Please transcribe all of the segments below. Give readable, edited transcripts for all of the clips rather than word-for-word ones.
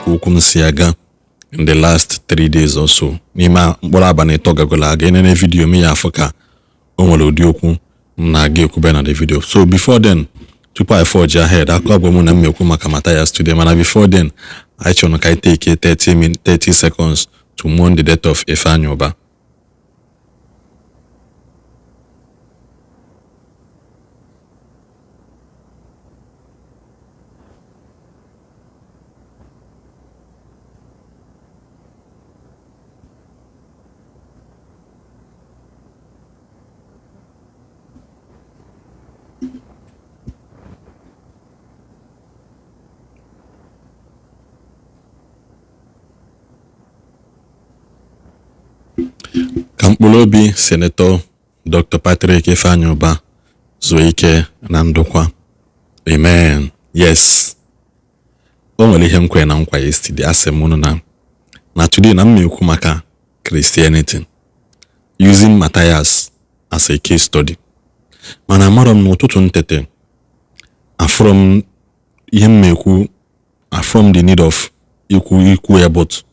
ka okwu m si aga in the last 3 days or so, n'ime mkpụrụ abalị 3 gagolo aga. Enene video m ya afụ ka o nwere ụdị okwu m na-aga ekwube na the video. So before then, tupu I forge ahead, akụ bụ mụ na m ekwu maka Mathias today, mana before then, anyị chọrọ ka anyị take 30 min 30 seconds to mourn the death of Ifeanyi Ubah. Ka mkpụrụ obi Senator Dr. Patrick Ifeanyi Ubah zuo ike na ndokwa. Amen. Yes, o nwere ihe m kwere na nkwa yesterday. Asị m unu na today na m ekwu maka Christianity using Matthias as a case study, mana amarọ m n'ụtụtụ ntete afụrọ m ihe m ekwu, afụrọ m the need of ikwu ya, but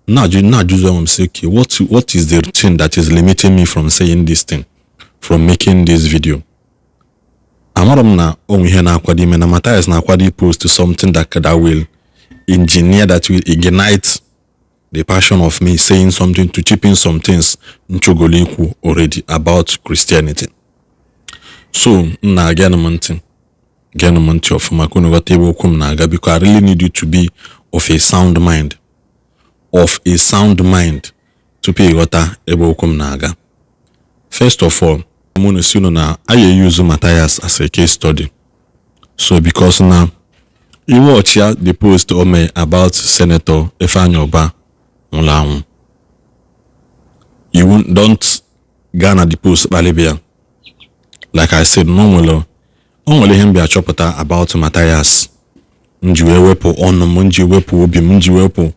na-ajụzi onwe m sị, okay, what is the thing that is limiting me from saying this thing, from making this video? Amarọ m na onwe ihe na-akwado ime na Matthias na-akwado post something that will engineer, that will ignite the passion of me saying something, to chip in some things nchogolo ikwu already about Christianity. So m na-aga m ntị, geenụ m ntị ọfụma ka unu ghọta ebe okwu m na-aga, because I really need you to be of a sound mind, of a sound mind, tupu ịghọta ebe okwu m na-aga. First of all, mụ na si unu na I use Matthias as a case study. So because na i watch ya, the post o mee about Senator Ifeanyi Ubah nwụrụ anwụ, you won't, don't gaa na the post kpalibia. Like I said, na o nwere ihe m bịa chọpụta about Matthias m ji wee wepụ ọnụ m, ji wepụ obi m, ji wepụ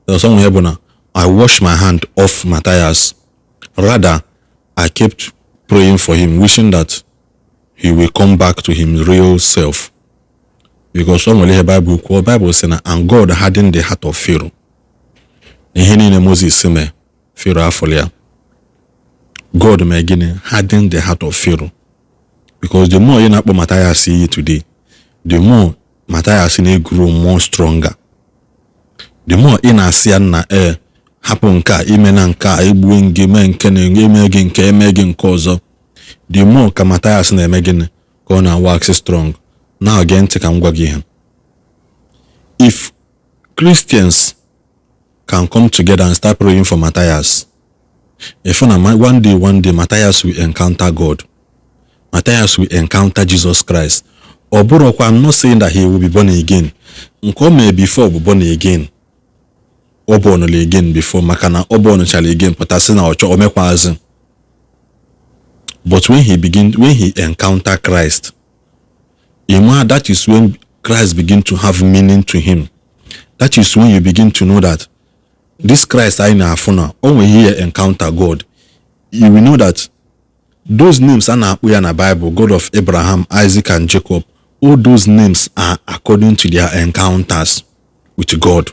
ọsọ ihe bụ na I wash my hand off Matthias. Rather, I kept praying for him, wishing that he will come back to his real self, because o nwere ihe Bible kwuo. Bible sị na, "And God hardened the heart of Pharaoh." Na ihe niile Moses mee, Pharaoh afọrọ ya. God mee gịnị? Harden the heart of Pharaoh. Because the more ị na-akpọ Matthias iyi today, the more Matthias na-grow more stronger. The more ị na-asị ya nna ee, hapụ nke a, ime na nke a, egbue gị, mee nke na eme gị nke, eme gị nke ọzọ, the more ka Matthias na-eme gịnị? Ka ọ na-wax strong. Now gee ntị ka m gwa gị ihe. If Christians can come together and start praying for Matthias, if na one day, one day, Matthias will encounter God, Matthias will encounter Jesus Christ. Ọ bụrụkwa, I'm not saying that he will be born again. Nke o mee before bụ born again, ọ bornụla again before, maka na ọ bornụchara again pụtasị na ọchọ omekwazi. But when he begin, when he encounter Christ, ima, that is when Christ begin to have meaning to him. That is when you begin to know that this Christ anyị na-afụ na o nwere ihe encounter God, you will know that those names a na-akpụ ya na Bible, God of Abraham, Isaac and Jacob, all those names are according to their encounters with God.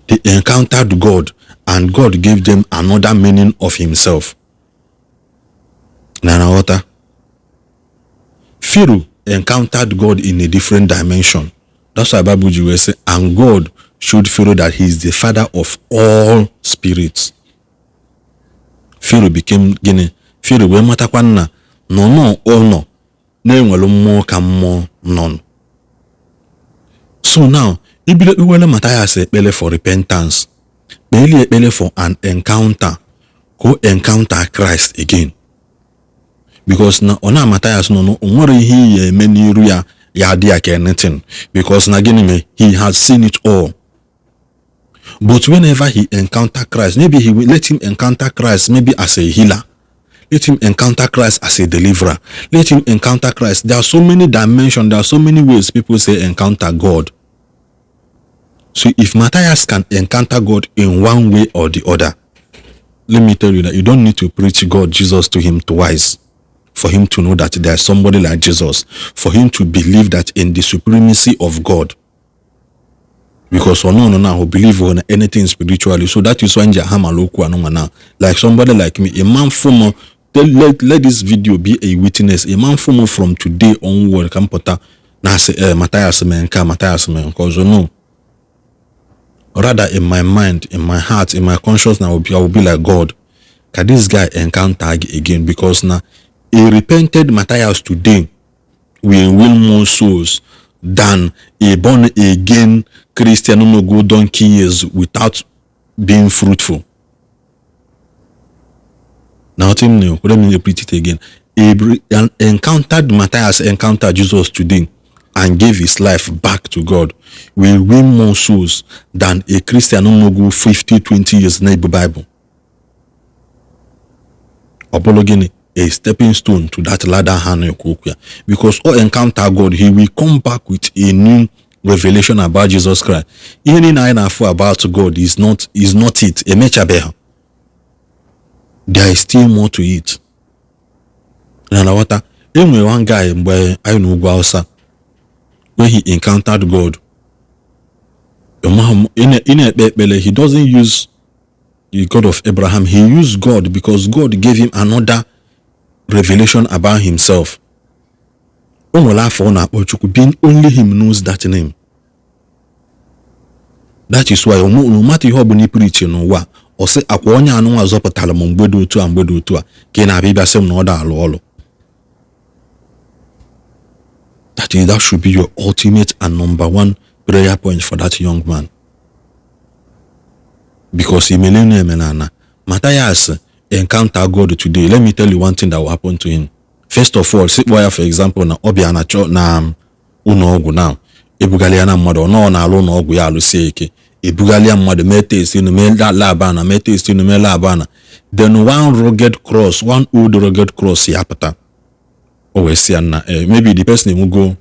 They encountered God and God gave them another meaning of himself. Na na-aghọta? Pharaoh encountered God in a different dimension. That's why Bible ji wee sị, "And God showed Pharaoh that he is the father of all spirits." Pharaoh became gịnị? Pharaoh wee matakwa nna nọ n'ụlọ na-enwere mmụọ ka mmụọ nọ. So now, ibido kpewere Matthias ekpere for repentance, kpeeli ekpere for an encounter, ka o encounter Christ again, because na ọ na Matthias nọ, o nwere ihe iyi eme n'iru ya, ya adị ya ka anything, because na gịnị mee? He has seen it all. But whenever he encounter Christ, maybe he will let him encounter Christ maybe as a healer, let him encounter Christ as a deliverer, let him encounter Christ. There are so many dimensions, there are so many ways people say encounter God. So if Matthias can encounter God in one way or the other, let me tell you that you don't need to preach God, Jesus, to him twice for him to know that there is somebody like Jesus, for him to believe that in the supremacy of God. Because ọ nọ now believe on anything spiritually. So that is why nji hamala okwu anụnwa now. Like somebody like me, a man former, let this video be a witness. A man former from today onward ka m pụta na-asị ee Matthias mee nke a, Matthias mee nke ọzọ. No, rather, in my mind, in my heart, in my consciousness, I will be like, "God, can this guy encounter again?" Because now a repented Matthias today will win more souls than a born again Christian no go donkey years without being fruitful. Now, let me repeat it again. An encountered Matthias encountered Jesus today and gave his life back to God will win more souls than a Christian who no go 50, 20 years na Bible. Ọ bụrụ gịnị a stepping stone to that ladder ha na-ekwu okwu ya, because all encounter God, he will come back with a new revelation about Jesus Christ. Ihe niile anyị na-afụ about God is not it. Emechabeghị, there is still more to it. Na nghọta, e nwere one guy mgbe anyị na ugwu Hausa, when he encountered God, ị na-ekpe ekpere, he doesn't use the God of Abraham. He used God because God gave him another revelation about himself. O nwere afọ ọ na-akpọ Chukwu, being only him knows that name. That is why no matter ihe ọbụla ị preach n'ụwa, ọ sị akwa onye anụnwa zọpụtara m mgbe dị otu a, mgbe dị otu a, ka ị na-abịa ịbịa sị m na ọ da alụ ọlụ. That should be your ultimate and number one prayer point for that young man, because imelenu emenana Matthias encounter God today, let me tell you one thing that will happen to him. First of all, sikpọ ya for example na ọ bịa na chọ na ụlọ ọgwụ now, ebugala ya na mmadụ ọ nọ na-alụ ụlọ ọgwụ ya alụsie ike, ebugala ya mmadụ, mee test inu, mee lab ana, mee test inu, mee lab ana, then one rugged cross, one old rugged cross ya pụta. O wee sị ya nna, maybe the person enwego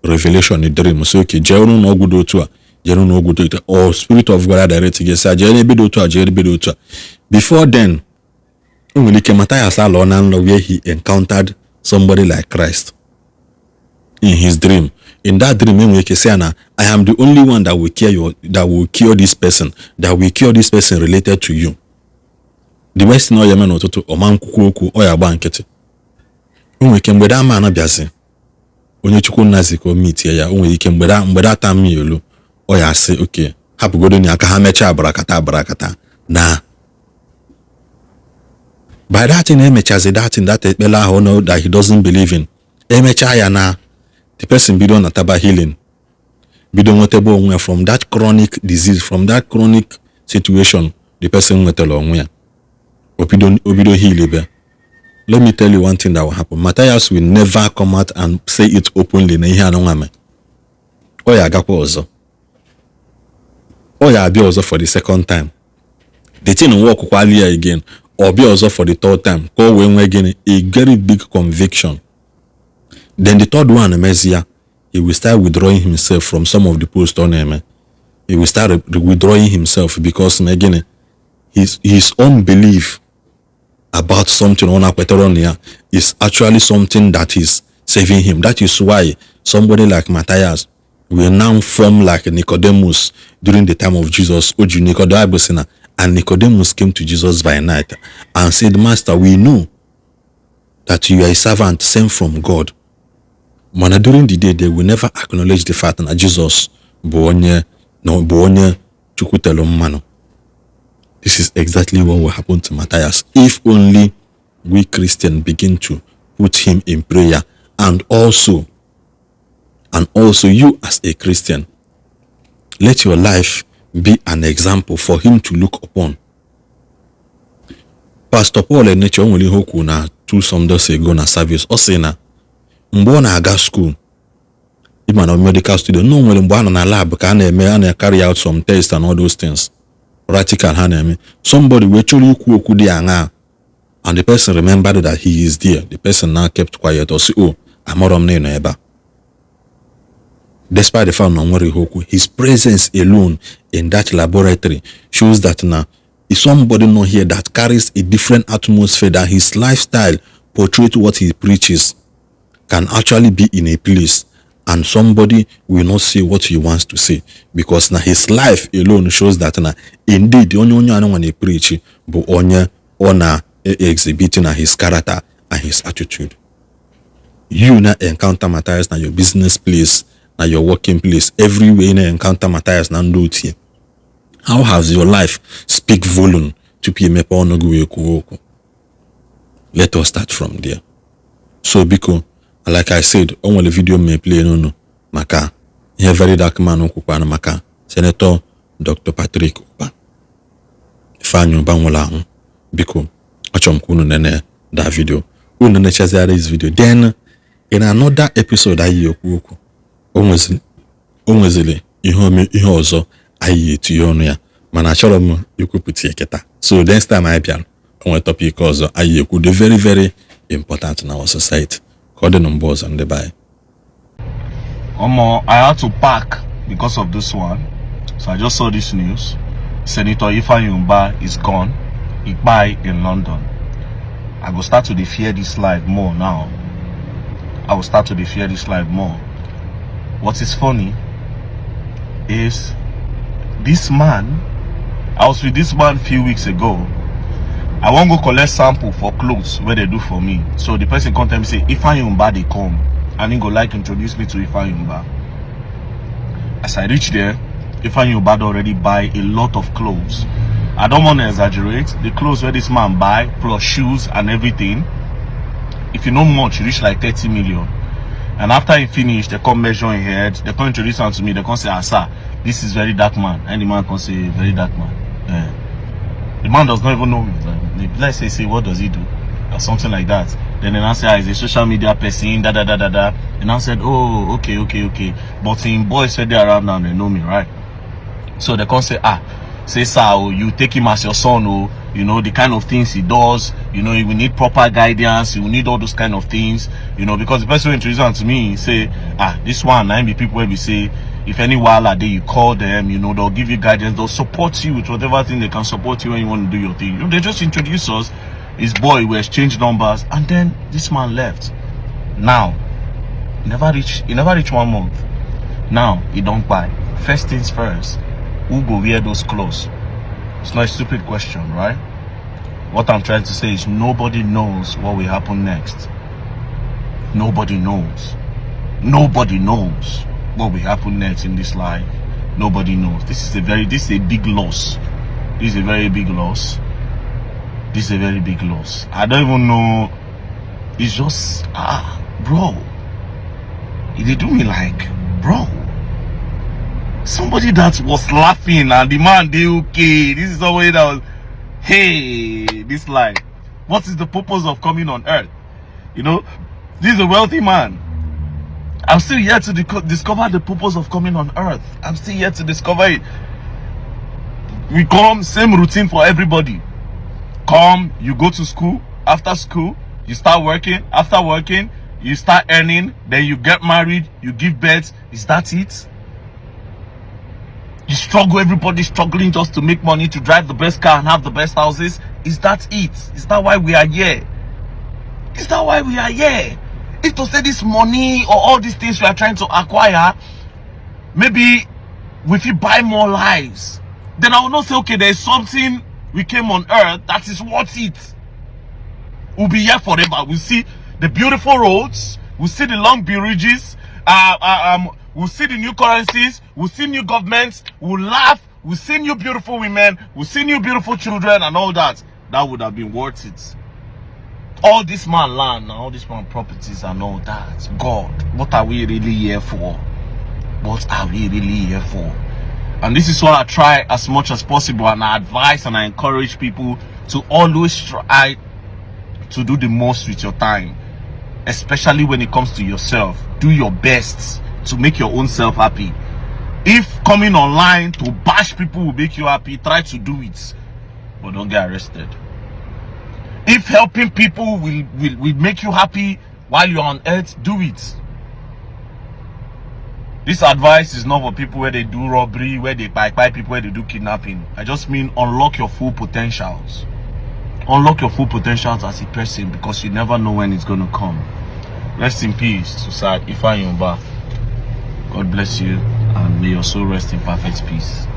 revelation in dream, so okay, jee n'ụlọ ọgwụ dị otu a, jee n'ụlọ ọgwụ dị otu a, or Spirit of God direct gị sị jee n'ebe dị otu a, jee n'ebe dị otu a. Before then, o nwere ike Matthias alọ na nlọ where he encountered somebody like Christ in his dream. In that dream, enwere ike sị ya na I am the only one that will cure this person, that will cure this person related to you. The best thing ọ ya eme n'ụtụtụ, ọma nkwukwu okwu, ọ ya agba nkịtị. O nwere ike mgbe that man bịazi, onye Chukwu nnazi ka o mitie ya, o nwere ike mgbe that time ya elu, ọ ya asị oke hapụgodo ya ka ha mechaa abarakata abarakata na by that thing emechazi that thing, that ekpere ahụ no that he doesn't believe in, emechaa ya na the person bido nataba healing, bido nwetaba onwe ya from that chronic disease, from that chronic situation the person nwetara onwe ya, obido heal ebe. Let me tell you one thing that will happen. Matthias will never come out and say it openly na ihe anụnwa mee. Ọ ya agakwa ọzọ, ọ ya abịa ọzọ for the second time, the thing work kwali ya again, ọ bịa ọzọ for the third time, ka o wee nwee gịnị? A very big conviction. Then the third one emezi ya, he will start withdrawing himself from some of the posts ọ na-eme. He will start withdrawing himself because na gịnị? His own belief about something ọ na-akwetara na ya is actually something that is saving him. That is why somebody like Matthias will now form like Nicodemus during the time of Jesus. Oju Nicodemus sị na, "And Nicodemus came to Jesus by night and said, 'Master, we know that you are a servant sent from God.'" Mana during the day, they will never acknowledge the fact na Jesus bụ onye na bụ onye Chukwu telu mmanụ. This is exactly what will happen to Matthias if only we Christians begin to put him in prayer, and also you as a Christian, let your life be an example for him to look upon. Pastor Paul Eneche, o nwere ihe o kwuru na 2 Sundays ago na service. Ọ sị na mgbe ọ na-aga school, ịma na medical student na o nwere mgbe a nọ na lab ka a na-eme, a na-carry out some tests and all those things, practical ha na-eme, somebody wee chọrọ ikwu okwu dị aṅaa, and the person remembered that he is there. The person now kept quiet or say, "Oh, amarọ m na ị nọ ebe a," despite the fact na o nwere ihe okwu. His presence alone in that laboratory shows that na is somebody not here that carries a different atmosphere, that his lifestyle portrays what he preaches, can actually be in a place. And somebody will not say what he wants to say because na his life alone shows that na indeed onye anụnwa na-preach bụ onye ọ na-exhibit na his character and his attitude. You na encounter Matthias na your business place, na your working place, everywhere you na encounter Matthias na ndị otu ya. How has your life speak volume tupu imepe ọnụ gị wee kwuo okwu? Let us start from there. So biko, like I said, o nwere video m play n'unu maka ihe Very Dark Man kwukwana maka Senator Dr. Patrick Ụba, Ifeanyi Ụba nwụrụ anwụ. Biko, achọrọ m ka unu nene that video. Unu nenechaziara this video, then in another episode anyị ekwu okwu. O nweziri ihe ọzọ anyị etinye ọnụ ya, mana achọrọ m ikwupụta ya kịta. So next time anyị bịara, o nwere topic ọzọ anyị ekwu, dị very very important na our society. Ka ọ dị na mgbe ọzọ, ndị be anyị. Omo, I had to park because of this one. So I just saw this news. Senator Ifeanyi Ubah is gone. He died in London. I go start to dey fear this life more now. I will start to dey fear this life more. What is funny is this man, I was with this man few weeks ago. I wan go collect sample for clothes wey they do for me. So the person come tell me say Ifeanyi Ubah dey come and he go like introduce me to Ifeanyi Ubah. As I reach there, Ifeanyi Ubah don already buy a lot of clothes. I don't want to exaggerate. The clothes wey this man buy, plus shoes and everything, if you know much, e reach like 30 million. And after he finish, they come measure him head, they come introduce am to me, they come say, "Ah, sir, this is Very Dark Man." And the man come say, "Very Dark Man." Yeah. The man does not even know me. Like, let's say, what does he do? Or something like that. Then I say, "Ah, he's a social media person, da da da da da." And I said, "Oh, okay." But him boys said they around now, they know me, right? So they come say, "Ah, say, sir, oh, you take him as your son, oh, you know, the kind of things he does, you will need proper guidance, you will need all those kind of things, because the person who introduced am to me say, ah, this one, nine be people wey be say, if any wahala dey, you call them, they'll give you guidance, they'll support you with whatever thing they can support you when you want to do your thing." They just introduce us, his boy, we exchange numbers, and then this man left. Now, he never reach 1 month. Now, he don buy. First things first, who go wear those clothes? It's not a stupid question, right? What I'm trying to say is nobody knows what will happen next. Nobody knows. Nobody knows what will happen next in this life. Nobody knows. This is a big loss. This is a very big loss. This is a very big loss. I don't even know. It's just, ah, bro. They do me like, bro. Somebody that was laughing and the man dey okay. This is somebody that was, hey, this life. What is the purpose of coming on earth? This is a wealthy man. I'm still yet to discover the purpose of coming on earth. I'm still yet to discover it. We come, same routine for everybody. Come, you go to school. After school, you start working. After working, you start earning. Then you get married, you give birth. Is that it? You struggle, everybody's struggling just to make money, to drive the best car and have the best houses. Is that it? Is that why we are here? Is that why we are here? If to say this money or all these things we are trying to acquire, maybe if you buy more lives, then I will not say, okay, there's something we came on earth that is worth it. We'll be here forever. We'll see the beautiful roads, we'll see the long bridges, we'll see the new currencies, we'll see new governments, we'll laugh, we'll see new beautiful women, we'll see new beautiful children and all that. That would have been worth it. All this man land, all this man properties and all that. God, what are we really here for? What are we really here for? And this is what I try as much as possible, and I advise and I encourage people to always try to do the most with your time, especially when it comes to yourself. Do your best to make your own self happy. If coming online to bash people will make you happy, try to do it, but don't get arrested. If helping people will make you happy while you're on earth, do it. This advice is not for people where they do robbery, where they buy people, where they do kidnapping. I just mean unlock your full potentials. Unlock your full potentials as a person, because you never know when it's going to come. Rest in peace to Sir Ifeanyi Ubah. God bless you and may your soul rest in perfect peace.